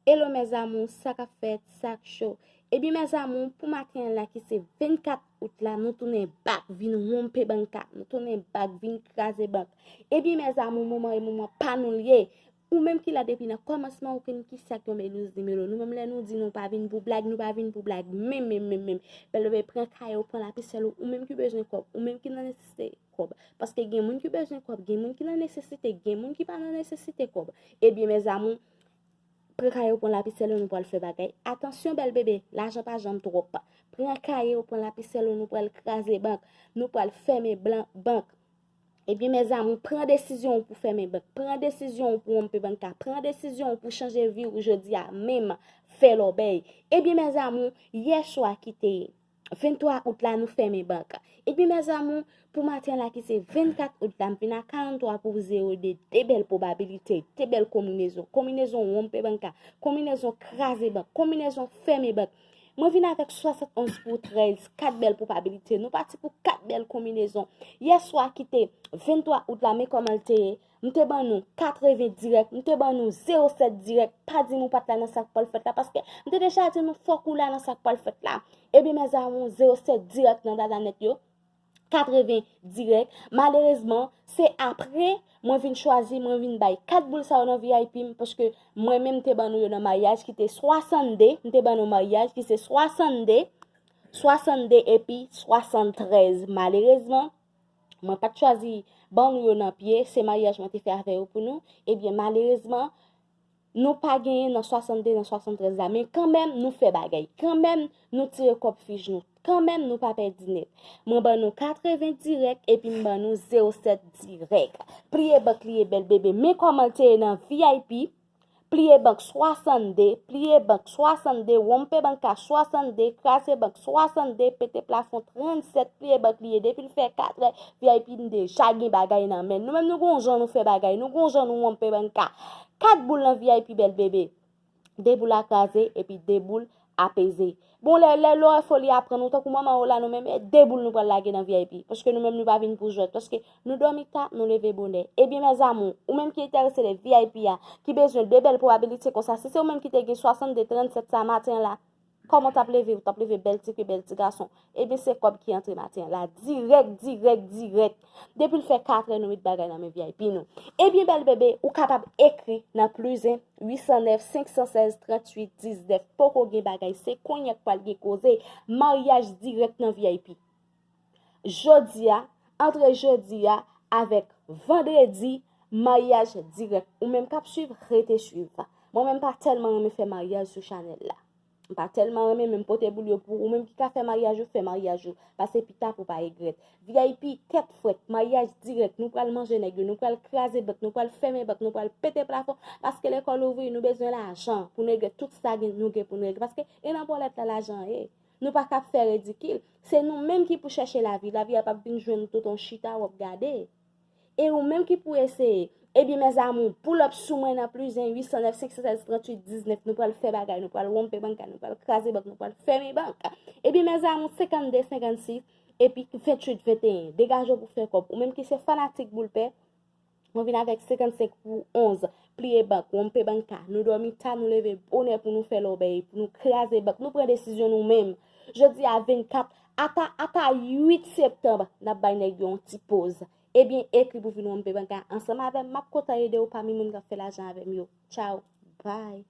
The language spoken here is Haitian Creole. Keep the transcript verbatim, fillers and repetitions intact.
Hello mes amours, sa k ap fèt, sa k cho? Ebyen mes amours, pou maten an la ki se vennkat out la, nou tounen back vin wonpe banka, nou tounen back vin kraze bank. Ebyen mes amours, moman e moman pa nou l ye. Ou menm ki la depi nan kòmansman, ou konn kisa k tonbe nou nimero. Nou menm lè nou di nou pa vin pou blag, nou pa vin pou blag menm, menm, menm, menm. Bèl bebe, pran kaye w, pran lapisèl ou, ou menm ki bezwen kòb, ou menm ki nan nesesite kòb. Paske gen moun ki bezwen kòb, gen moun ki nan nesesite, gen moun ki pa nan nesesite kòb. Ebyen mes amours, pran kaye w, pran lapisèl ou, nou pral fè bagay. Atansyon bèl bebe, lajan pa janm twòp. Pran kaye w, pran lapisèl ou, nou pral kraze bank, nou pral fèmen blan bank. Ebyen mes amours, pran desizyon w pou fèmen bank, pran desizyon w pou wonpe banka, pran desizyon w pou chanje vi w jodi a menm, fè lòbèy. Ebyen mes amours, yè swa ki te vennntwa out la, nou fèmen bank. Ebyen mes amours, pou maten la ki se vennkat out la, m vin a karanntwa pou zewo de, de bèl pwobabilite, de bèl konminezon, konminezon wonpe banka, konminezon kraze bank, konminezon fèmen bank. Mwen vin avèk swasannonz pou trèz, kat bèl pwobabilite. Nou pati pou kat bèl konminezon. Yè swa ki te vennntwa out la, men kòman l te ye. M te ban nou katreven dirèk, m te ban nou zewo sèt dirèk. Pa di m ou pa t la nan sa k pral fèt la, paske m te deja di nou fòk ou la nan sa k pral fèt la. Ebyen mes amours, zewo sèt dirèk nan dada nèt yo. Katreven dirèk. Malerezman, se apre mwen vin chwazi, mwen vin bay kat boul sa yo nan V I P m, paske mwen menm m te ban nou yo nan maryaj ki te swasannde, m te ban nou maryaj ki se swasannde, swasannde epi swasanntrèz. Malerezman, mwen pa t chwazi ban nou yo nan pye, se maryaj mwen te fè avè yo pou nou. Ebyen, malerezman, nou pa genyen nan swasannde, nan swasanntrèz la, men kanmenm nou fè bagay. Kanmenm nou tire kòb fich nou. Kanmenm nou pa pèdi nèt. Mwen ban nou katreven dirèk epi m ban nou zewo sèt dirèk. Pliye bank li ye bèl bebe. Men kòman l te ye nan V I P. Pliye bank swasannde, pliye bank swasannde, wonpe banka swasannde, kraze bank swasannde, pete plafon trannsèt, pliye bank li ye depi l fè katrè, V I P m deja gen bagay nan men. Nou menm nou gon jan nou fè bagay, nou gon jan nou wonpe banka. Kat boul nan V I P bèl bebe. De boul a kraze epi de boul apeze. Bon, lè, lè lò foli a pran nou, tankou manman w la, nou menm, e de boul nou pral lage nan V I P. Paske nou menm nou pa vin pou jwèt. Paske nou dòmi ta, nou leve bonè. Ebyen mes amours, ou menm ki enterese de V I P a, ki bezwen de bèl pwobabilite konsa, si se ou menm ki te gen swasannde trannsèt sa maten an la, kòman w t ap leve? Ou t ap leve bèl ti fi, bèl ti gason. Ebyen se kòb ki antre maten an la. Dirèk, dirèk, dirèk. Depi l fè katrè nou met bagay nan men V I P nou. Ebyen bèl bebe, ou kapab ekri nan plis en, uit san nèf, senk san sèz, tranntuit, diznèf. Poko gen bagay, se kounye a k pral gen koze. Maryaj dirèk nan V I P. Jodi a, antre jodi a avèk vandredi, maryaj dirèk. Ou menm k ap swiv, rete swiv. Mwen menm pa tèlman renmen fè maryaj sou chanèl la. M pa tèlman renmen, men m pote boul yo pou ou menm ki ka fè maryaj ou, fè maryaj ou. Pase pita pou pa regrèt. V I P, kèt frèt, maryaj dirèk, nou pral manje nèg yo, nou pral kraze bank, nou pral fèmen bank, nou pral pete plafon, paske lekòl ouvri, nou bezwen lajan pou n regle tout sa gen, nou gen pou n regle. Paske e nan bòlèt la lajan ye. Nou pa ka ap fè ridikil. Se nou menm ki pou chèche lavi. Lavi a p ap vin jwenn ou tout an chita w ap gade. E ou menm ki pou eseye. Ebyen mes amours, pull up sou mwen nan plis en, uit san nèf, senk san sèz, tranntuit, diznèf. Nou pral fè bagay, nou pral wonpe banka, nou pral kraze bank, nou pral fèmen bank. Ebyen mes amours, senkannde, senkannsis, epi venntuit, venteyen. Degaje w pou fè kòb. Ou menm ki se fanatik boul pè, mwen vin avèk senkannsenk pou onz. Pliye bank, wonpe banka. Nou dòmi ta, nou leve bonè pou nou fè lòbèy, pou nou kraze bank. Nou pran desizyon nou menm. Jodi a vennkat, ata, ata uit septanm, n ap bay nèg yo yon ti poz. Ebyen, ekri pou vin wonpe banka ansanm avè m. M ap kontan ede w pami moun k ap fè lajan avè m yo. Tchaw, bye.